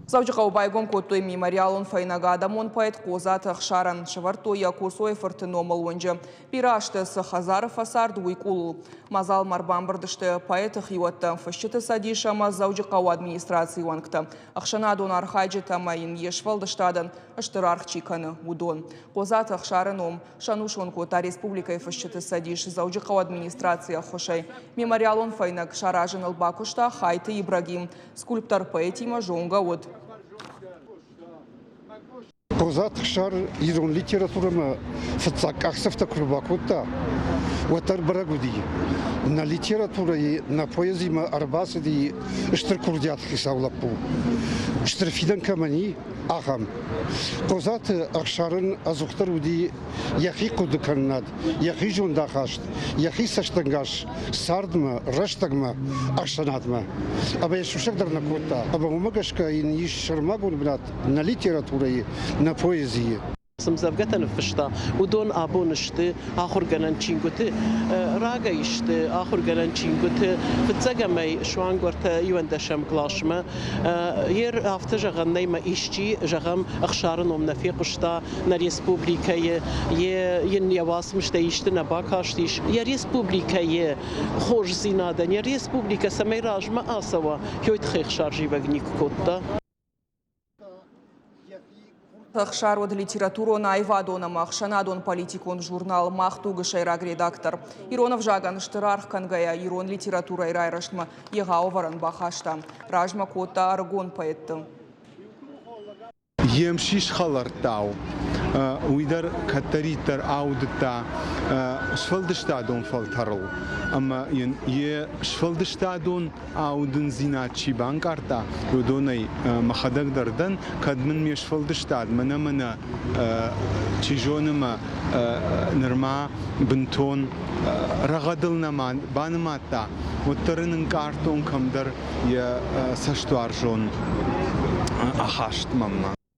Дзӕуджыхъӕуы байгом кодтой мемориалон фӕйнӕг адӕмон поэт Хъодзаты Ӕхсарӕн. Сӕвӕрдтой йӕ Коцойы фырты номыл уынджы. Бирӕ азты цы хӕдзары фӕцард, уый къулыл. Мадзалмӕ ӕрбамбырд сты поэты хиуӕттӕ, фысджыты цӕдис ӕмӕ Дзӕуджыхъӕуы администрацийы уӕнгтӕ, ӕхсӕнадон архайджытӕ ӕмӕ йын йе сфӕлдыстадӕн стыр аргъ чи кӕны, уыдон. Хъодзаты Ӕхсары ном сӕнусон кодта республикӕйы фысджыты цӕдис Дзӕуджыхъӕуы администрацийы ӕххуысӕй. Мемориалон фӕйнӕг саразыныл бакуыста Хайты Ибрагим. Скульптор поэтимӕ зонгӕ уыд. Хъодзаты Хсар ирон литературӕмӕ фыццаг къахдзӕфтӕ куы рбакодта, уӕддӕр бӕрӕг уыди, нӕ литературӕйы, нӕ поэзимӕ ӕрбацыди стыр курдиаты хицау лӕппу. Стыр фидӕн кӕмӕн и, ахӕм. Хъодзаты Ӕхсарӕн ӕдзухдӕр уыди йӕхи хъуыдыкӕнынад, йӕхи зондахаст, йӕхи цӕстӕнгас цардмӕ, рӕстӕгмӕ, ӕхсӕнадмӕ. Ӕмӕ йӕ сусӕг дӕр нӕ кодта. Ӕмӕ уымӕ гӕсгӕ йын ис сӕрмагонд бынат нӕ литературӕйы, нӕ поэзийы. Цы ӕмдзӕвгӕтӕ ныффыста, уыдон абон сты ахуыргӕнӕн чингуыты, рагӕй сты ахуыргӕнӕн чингуыты фыццӕгӕмӕй суанг уӕртӕ иуӕндӕсӕм къласмӕ. Ер афтӕ зӕгъӕн нӕй, мӕ исчи, зӕгъӕм, Ӕхсары ном нӕ фехъуыста нӕ республикӕйы, йе йын йӕ уацмыстӕ исты нӕ бакастис. Йӕ республикӕйы хорздзинадӕн, йӕ республикӕ цӕмӕй размӕ ацӕуа, уый тыххӕй Ӕхсар зивӕг никуы кодта. Ӕхсар уыд литературон, аивадон ӕмӕ ӕхсӕнадон-политикон журнал «Мах дуг-ы сӕйраг редактор. Ирон ӕвзагӕн стыр аргъ кӕнгӕйӕ, ирон литературӕйы райрӕзтмӕ егъау ӕвӕрӕн бахаста. Размӕ кодта ӕрыгон поэтты. Йе мсис хӕлӕрттау, уый дӕр кӕддӕриддӕр аудыдта сфӕлдыстадон фӕлтӕрыл ӕмӕ йын йе сфӕлдыстадон аудындзинад чи банкъардта, уыдонӕй мӕхӕдӕг дӕр дӕн, кӕд мын ме сфӕлдыстад мӕнӕ-мӕнӕ чи зоны мӕ нырма бынтон рӕгъӕдыл нӕма банымадта, уӕддӕр ын ӕнкъардтон кӕмдӕр йӕ цӕстуарзон ахаст мӕнмӕ.